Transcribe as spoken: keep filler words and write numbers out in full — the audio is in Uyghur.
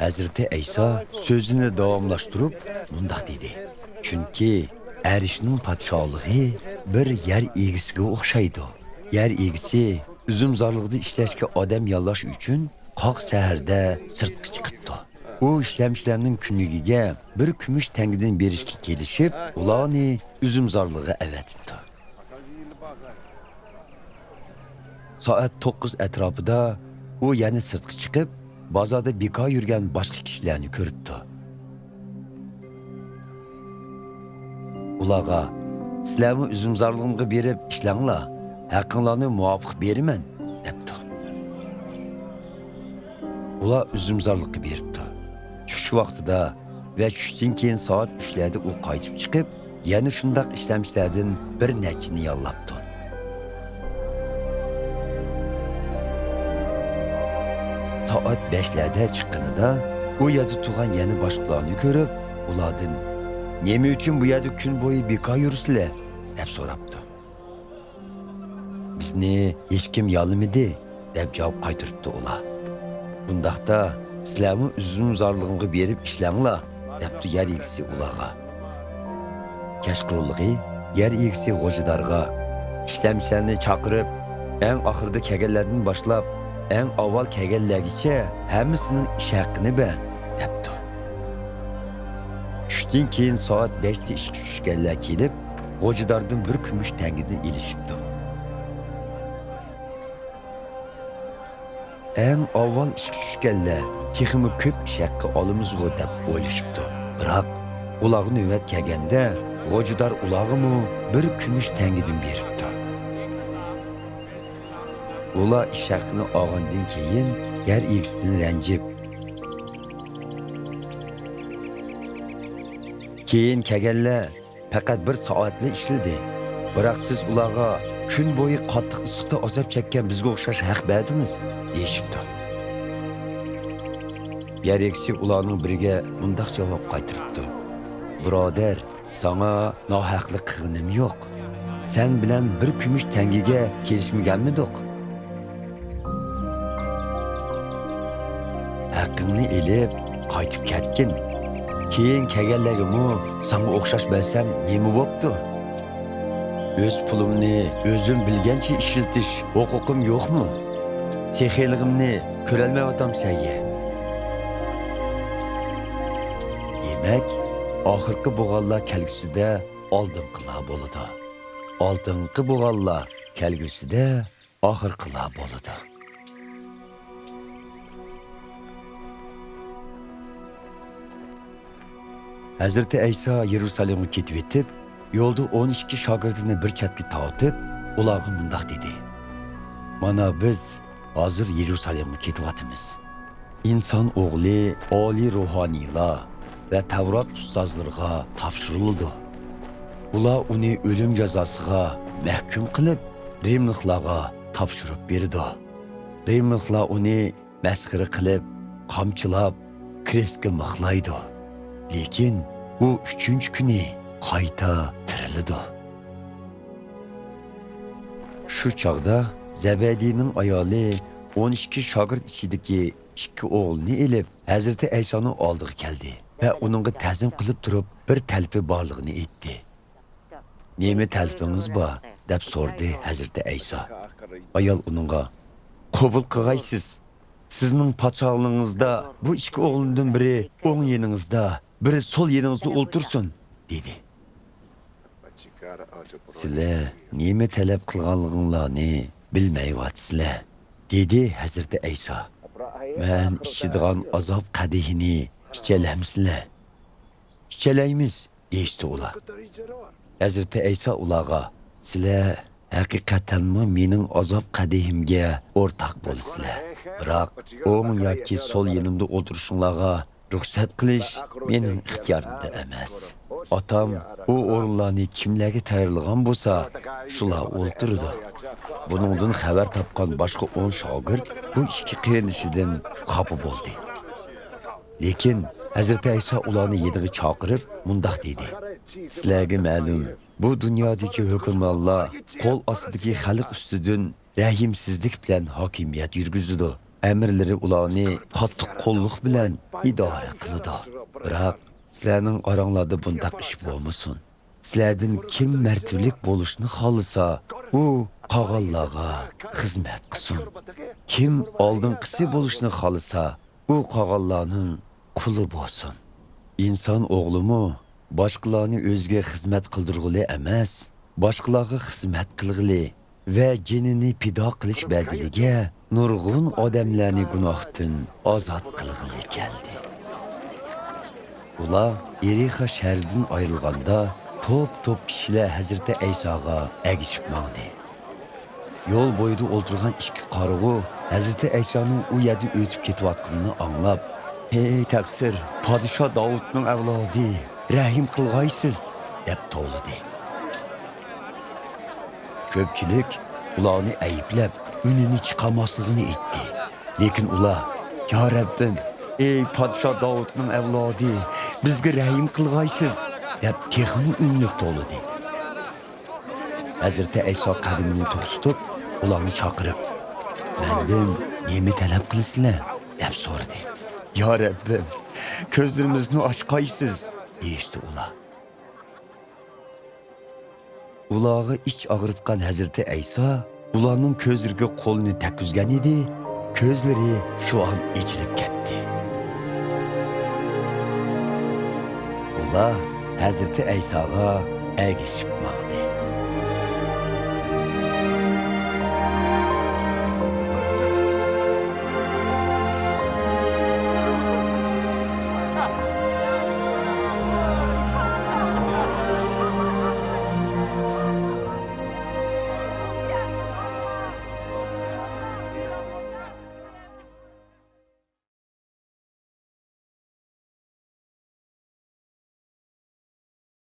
ھەزرىتى ئەيسا سۆزىنى داۋاملاشتۇرۇپ مۇنداق دېدى: چۈنكى ئەرشنىڭ پادىشاھلىقى بىر يەر ئىگىسىگە ئوخشايدۇ. يەر ئىگىسى ئۈزۈمزارلىقتا ئىشلەشكە ئادەم ياللاش ئۈچۈن قاق سەھەردە سىرتقا چىقىپتۇ. ئۇ ئىشلەمچىلەرنىڭ كۈنلۈكىگە بىر كۈمۈش تەڭگىدىن بېرىشكە كېلىشىپ، ئۇلارنى ئۈزۈمزارلىقىغا ئەۋەتىپتۇ. سائەت توققۇز ئەتراپىدا ئۇ يەنە سىرتقا چىقىپ، بازاردا بىكار يۈرگەن باشقا كىشىلەرنى كۆرۈپتۇ. ئۇلارغا، «سىلەرمۇ ئۈزۈمزارلىقىمغا بېرىپ ئىشلەڭلار، ھەققىڭلارنى مۇۋاپىق بېرىمەن» دەپتۇ. ئۇلار ئۈزۈمزارلىققا بېرىپتۇ. چۈش ۋاقتىدا ۋە چۈشتىن كېيىن سائەت ئۈچلەردە ئۇ قايتىپ چىقىپ، يەنە شۇنداق ئىشلەمچىلەردىن بىر نەچچىنى ياللاپتۇ. سائەت بەشلەردە چىققىنىدا، ئۇ يەردە تۇرغان يەنە باشقىلارنى كۆرۈپ، ئۇلاردىن، «نېمە ئۈچۈن بۇ يەردە كۈن بويى بىكار يۈرىسىلەر؟» دەپ سوراپتۇ. «بىزنى ھېچكىم ياللىمىدى» دەپ جاۋاب قايتۇرۇپتۇ ئۇلار. «ئۇنداقتا، سىلەرمۇ ئۈزۈمزارلىقىمغا بېرىپ ئىشلەڭلار» دەپتۇ يەر ئىگىسى ئۇلارغا. كەچقۇرۇنلۇقى يەر ئىگىسى غوجىدارغا، «ئىشلەمچىلەرنى چاقىرىپ، ئەڭ ئاخىرىدا كەلگەنلەردىن باشلاپ، ئەڭ ئاۋۋال كەلگەنلەرگىچە ھەممىسىنىڭ ئىش ھەققىنى بەر» دەپتۇ. چۈشتىن كېيىن سائەت بەشتە ئىشقا چۈشكەنلەر كېلىپ، غوجىداردىن بىر كۈمۈش تەڭگىدىن ئېلىشىپتۇ. ئەڭ ئاۋۋال ئىشقا چۈشكەنلەر تېخىمۇ كۆپ ئىش ھەققى ئالىمىزغۇ دەپ ئويلىشىپتۇ. بىراق، ئۇلارغا نۆۋەت كەلگەندە، غوجىدار ئۇلارغىمۇ بىر كۈمۈش تەڭگىدىن بېرىپتۇ. ئۇلار ئىش ھەققىنى ئالغاندىن كېيىن، يەر ئىگىسىدىن رەنجىپ، «كېيىن كەلگەنلەر پەقەت بىر سائەتلا ئىشلىدى. بىراق سىز ئۇلارغا، كۈن بويى قاتتىق ئىسسىقتا ئازاب چەككەن بىزگە ئوخشاش ھەق بەردىڭىز» دېيىشىپتۇ. يەر ئىگىسى ئۇلارنىڭ بىرىگە مۇنداق جاۋاب قايتۇرۇپتۇ: «بۇرادەر، ساڭا ناھەقلىق قىلغىنىم يوق. سەن بىلەن بىر كۈمۈش تەڭگىگە كېلىشمىگەنمىدۇق؟ ھەققىڭنى ئېلىپ، قايتىپ كەتكىن. كېيىن كەلگەنلەرگىمۇ ساڭا ئوخشاش بەرسەم نېمە بوپتۇ؟ ئۆز پۇلۇمنى ئۆزۈم بىلگەنچە ئىشلىتىش ھوقۇقۇم يوقمۇ؟ سېخىيلىقىمنى كۆرەلمەيۋاتامسەن يە؟» دېمەك، ئاخىرقى بوغانلار كەلگۈسىدە ئالدىنقىلار بولىدۇ. ئالدىنقى بوغانلار كەلگۈسىدە ئاخىرقىلار بولىدۇ. ھەزرىتى ئەيسا يېرۇسالېمغا كېتىۋېتىپ، يولدا ئون ئىككى شاگىرتىنى بىر چەتكە تارتىپ، ئۇلارغا مۇنداق دېدى: «مانا، بىز ھازىر يېرۇسالېمغا كېتىۋاتىمىز. ئىنسان ئوغلى ئالىي روھانىيلار ۋە تەۋرات ئۇستازلىرىغا تاپشۇرۇلىدۇ. ئۇلار ئۇنى ئۆلۈم جازاسىغا مەھكۇم قىلىپ، رىملىقلارغا تاپشۇرۇپ بېرىدۇ. رىملىقلار ئۇنى مەسخىرە قىلىپ، قامچىلاپ، كرېستكە مىخلايدۇ. لېكىن ئۇ ئۈچىنچى كۈنى قايتا تىرىلىدۇ.» شۇ چاغدا زەبەدىينىڭ ئايالى ئون ئىككى شاگىرت ئىچىدىكى ئىككى ئوغلىنى ئېلىپ، ھەزرىتى ئەيسانىڭ ئالدىغا كەلدى ۋە ئۇنىڭغا تەزىم قىلىپ تۇرۇپ، بىر تەلىپى بارلىقىنى ئېيتتى. «نېمە تەلىپىڭىز بار؟» دەپ سورىدى ھەزرىتى ئەيسا. ئايال ئۇنىڭغا، «قوبۇل قىلغايسىز، سىزنىڭ پادىشاھلىقىڭىزدا بۇ ئىككى ئوغلۇمدىن بىرى ئوڭ يېنىڭىزدا، بىرى سول يېنىڭىزدا ئولتۇرسۇن» دېدى. «سىلەر نېمە تەلەپ قىلغانلىقىڭلارنى بىلمەيۋاتىسىلەر» دېدى ھەزرىتى ئەيسا. «مەن ئىچىدىغان ئازاب قەدىھىنى ئىچەلەمسىلەر؟» «ئىچەلەيمىز» دېيىشتى ئۇلار. ھەزرىتى ئەيسا ئۇلارغا، «سىلەر ھەقىقەتەنمۇ مېنىڭ ئازاب قەدىھىمگە ئورتاق بولىسىلەر. بىراق ئوڭ ياكى سول يېنىمدا ئولتۇرۇشۇڭلارغا رۇخسەت قىلىش مېنىڭ ئىختىيارىمدا ئەمەس. ئاتام ئۇ ئورۇنلارنى كىملەرگە تەييارلىغان بولسا، شۇلار ئولتۇرىدۇ.» بۇنىڭدىن خەۋەر تاپقان باشقا ئون شاگىرت بۇ ئىككى قېرىندىشىدىن خاپا بولدى. لېكىن ھەزرىتى ئەيسا ئۇلارنى يېنىغا چاقىرىپ مۇنداق دېدى: «سىلەرگە مەلۇم، بۇ دۇنيادىكى ھۆكۈمرانلار قول ئاستىدىكى خەلق ئۈستىدىن رەھىمسىزلىك بىلەن ھاكىمىيەت يۈرگۈزىدۇ. ئەمىرلىرى ئۇلارنى قاتتىق قوللۇق بىلەن ئىدارە قىلىدۇ. بىراق، سىلەرنىڭ ئاراڭلاردا بۇنداق ئىش بولمىسۇن. سىلەردىن كىم مەرتىۋىلىك بولۇشنى خالىسا، ئۇ قالغانلارغا خىزمەت قىلسۇن. كىم ئالدىنقىسى بولۇشنى خالىسا، ئۇ قالغانلارنىڭ قۇلى بولسۇن. ئىنسان ئوغلىمۇ باشقىلارنى ئۆزىگە خىزمەت قىلدۇرغىلى ئەمەس، باشقىلارغا خىزمەت قىلغىلى ۋە جېنىنى پىدا قىلىش بەدىلىگە نۇرغۇن ئادەملەرنى گۇناھتىن ئازاد قىلغىلى كەلدى. ئۇلار يېرىخا شەھىرىدىن ئايرىلغاندا، توپ-توپ كىشىلەر ھەزرىتى ئەيساغا ئەگىشىپ ماڭدى. يول بويىدا ئولتۇرغان ئىككى قارىغۇ ھەزرىتى ئەيسانىڭ ئۇ يەردىن ئۆتۈپ كېتىۋاتقىنىنى ئاڭلاپ، «ھەي تەقسىر، پادىشاھ داۋۇتنىڭ ئەۋلادى، رەھىم قىلغايسىز!» دەپ توۋلىدى. كۆپچىلىك ئۇلارنى ئەيىبلەپ، ئۈنىنى چىقارماسلىقىنى ئېيتتى. لېكىن ئۇلار، «يا رەببىم، ئەي پادىشاھ داۋۇتنىڭ ئەۋلادى، بىزگە رەھىم قىلغايسىز!» دەپ تېخىمۇ ئۈنلۈك توۋلىدى. ھەزرىتى ئەيسا قەدىمىنى توختىتىپ، ئۇلارنى چاقىرىپ، «مەندىن نېمە تەلەپ قىلىسىلەر؟» دەپ سورىدى. «يا رەببىم، كۆزلىرىمىزنى ئاچقايسىز!» دېيىشتى ئۇلار. ئۇلارغا ئىچ ئاغرىتقان ھەزرىتى ئەيسا ئۇلارنىڭ كۆزلىرىگە قولىنى تەگكۈزگەن ئىدى، كۆزلىرى شۇ ئان ئېچىلىپ كەتتى. ئۇلار ھەزرىتى ئەيساغا ئەگىشىپ ماڭدى.